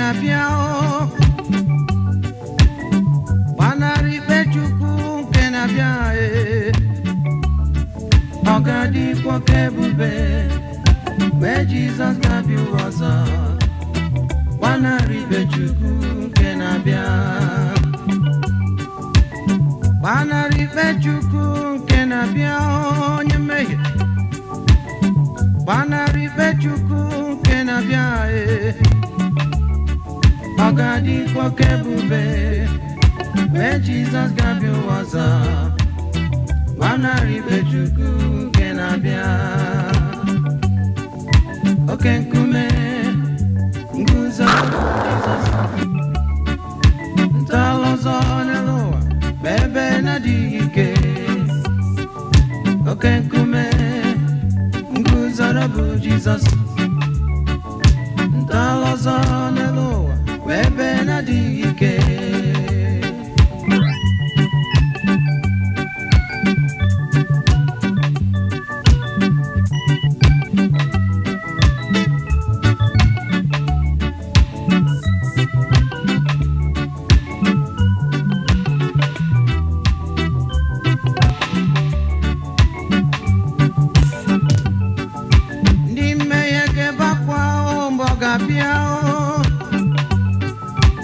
na-abịa o, gbanarị ikpe Chukwu nke na-abịa e. Ọ ga-adịkwa oke ebube mgbe Jizọs ga-abịa ụwa ọzọ, gbanarị ikpe Chukwu nke na-abịa. Gbanarị ikpe Chukwu nke na-abịa onye mmehie, gbanarị ikpe Chukwu nke na-abịa e. Ọ ga-adịkwa oke ebube mgbe Jizọs ga-abịa ụwa ọzọ, gbanarị ikpe Chukwu nke na-abịa. Oke nkume nguzo Jizọs, ntọala ọzọ n'elu ụwa bụ ebe na-adịghị ike. Oke nkume nguzoro bụ Jizọs, ntọala ọzọ n'elu ụwa bụ ebe na-adịghị ike. Ndị mmehie ga-ebe akwa o mgbe ọ ga-abịa o,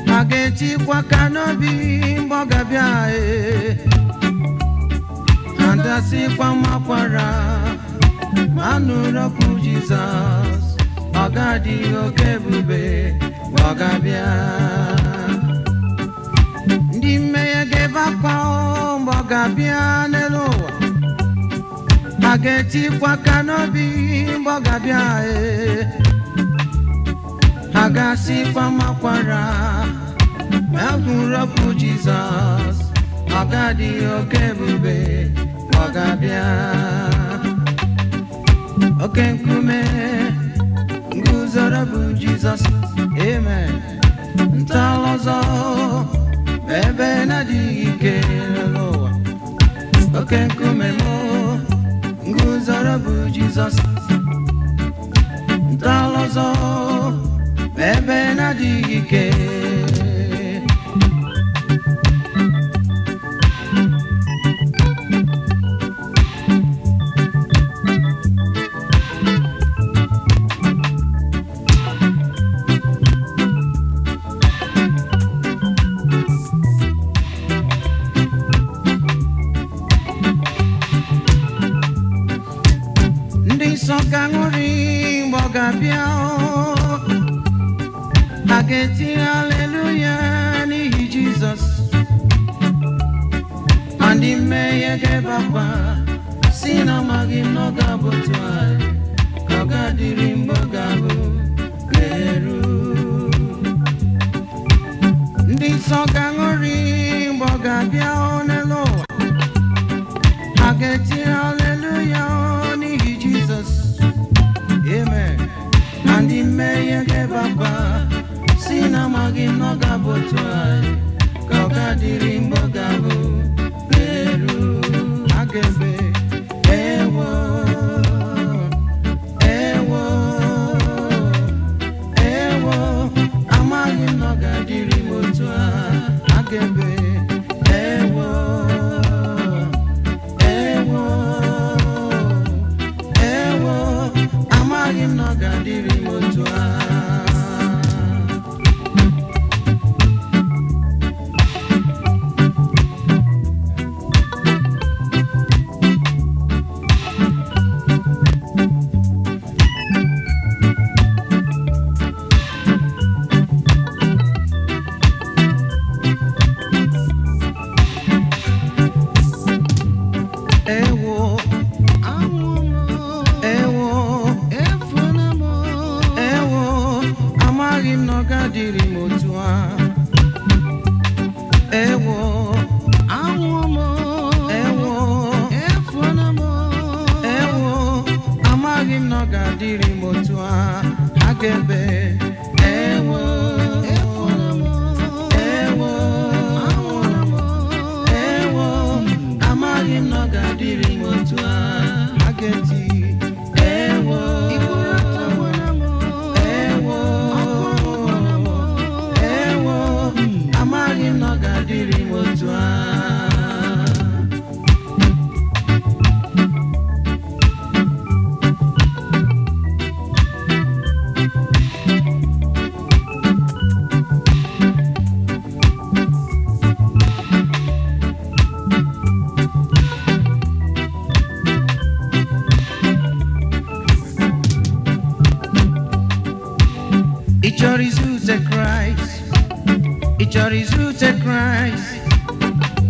ha ga-etikwa aka n'obi mgbe ọ ga-abịa e. Ha dasịkwa makwara ma nụrụ okwu Jizọs, ọ ga-adị oke ebube mgbe ọ ga-abịa. Ndị mmehie ga-ebe akwa o mgbe ọ ga-abịa n'elu ụwa, ha ga-etikwa aka n'obi mgbe ọ ga-abịa e. Ha ga-asịkwa makwara ma hụrụ okwu Jizọs, ọ ga-adị oke ebube mgbe ọ ga-abịa. Oke nkume nguzoro bụ Jizọs, amen. Ntọala ọzọ bụ ebe na-adịghị ike n'ụwa. Oke nkume mụ nguzoro bụ Jizọs, ntọala ọzọ bụ ebe na-adịghị ike. Ndị nsọ ka ṅụrị mgbe ọ ga-abịa o, ha ga-eti haleluya n'ihi Jizọs. Ma ndị mmehie ga-ebe akwa si na amaghị m na ọ ga-abụ otu anyị ka ọ ga-adịrị mgbe ọ ga-abụ ga-eru. Ndị nsọ ga-aṅụrị mgbe ọ ga-abịa o n'elu ụwa, ha ga-eti haleluya n'ihi Jizọs, amen. Na ndị mmehie ga-ebe akwa si na amaghị m na ọ ga-abụ otu anyị ka ọ ga-adịrị mgbe ọ ga-abụ ga-eru. Ha ga-ebe ewo, ewo, ewo, amaghị m na ọ ga-adịrị m otu a. Ha ga-ebe ewo,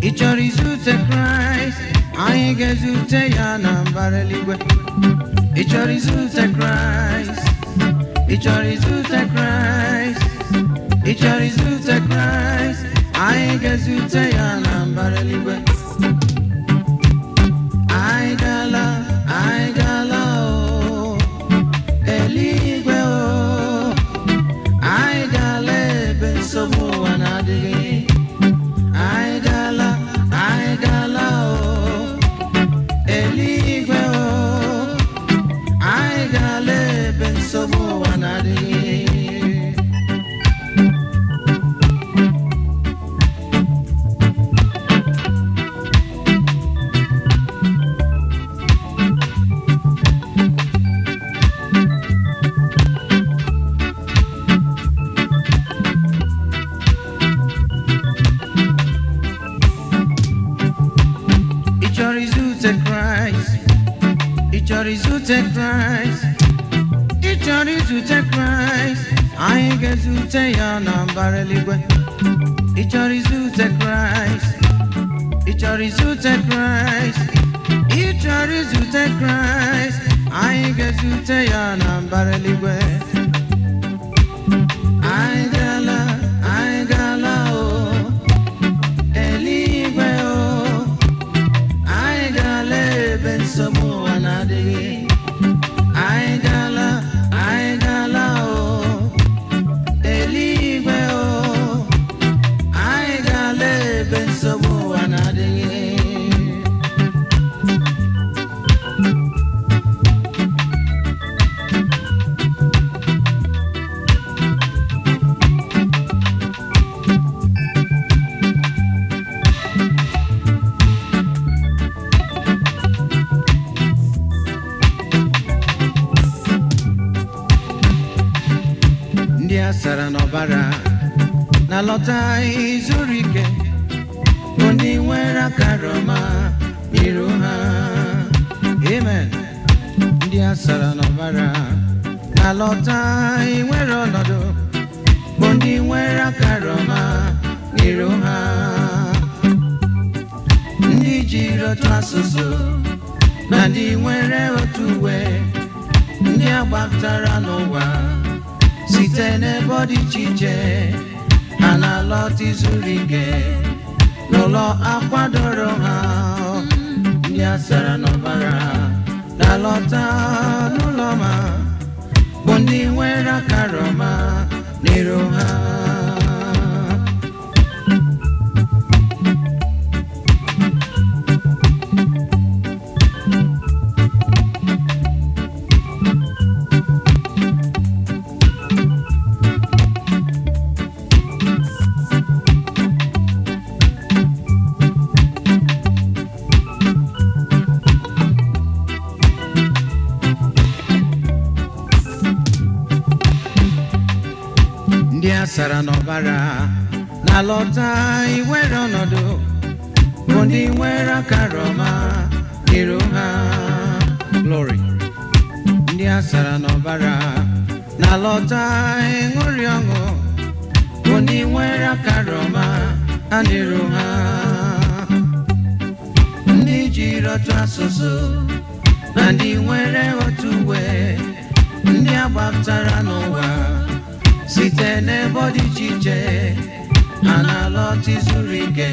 Ị chọrọ izute Kraịst, anyị ga-ezute ya na mbara eluigwe. Ị chọrọ izute Kraịst, ị chọrọ izute Kraịst, ị chọrọ izute Kraịst, anyị ga-ezute ya na mbara eluigwe. Anyị gala, anyị gala o, eluigwe o, anyị gala ebe nsogbu ụwa na-adịghị. Anyị gala, anyị gala o, eluigwe o, anyị gala ebe nsogbu ụwa na-adịghị. Ị chọrọ izute Kraịst, ị chọrọ izute Kraịst, ị chọrọ izute Kraịst, anyị ga-ezute ya na mbara eluigwe. Ị chọrọ izute Kraịst, ị chọrọ izute Kraịst, ị chọrọ izute Kraịst, anyị ga-ezute ya na mbara eluigwe. Anyị gala, anyị gala o, eluigwe o. Anyị gala ebe nsogbu ụwa na-adịghị. Anyị gala, anyị gala o, eluigwe o. Anyị gala ebe nsogbu ụwa na-adịghị. Ndị a sara n'ọbara na lọta zuru ike, bụ ndị nwere akara ọma n'iru ha. Amen. Ndị a sara n'ọbara na lọta nwere ọnọdụ, bụ ndị nwere akara ọma n'iru ha. Ndị jiri otu asụsụ na ndị nwere otu uwe, ndị a gbapụtara n'ụwa site n'ebe ọ dị iche iche, ha na-alọta izuru ike n'ụlọ akwadoro ha. Ndị a sara n'ọbara na-alọta n'ụlọ ma bụ ndị nwere akara ọma n'iru ha. Ndị a sara n'ọbara na-alọta iwere ọnọdụ, bụ ndị nwere akara ọma n'iru ha. Glory. Ndị a sara n'ọbara na-alọta ịṅụrị ọṅụ, bụ ndị nwere akara ọma ha n'iru ha. Ndị jiri otu asụsụ na ndị nwere otu uwe, ndị a gbapụtara n'ụwa site n'ebe ọ dị iche iche, ha na-alọta izuru ike.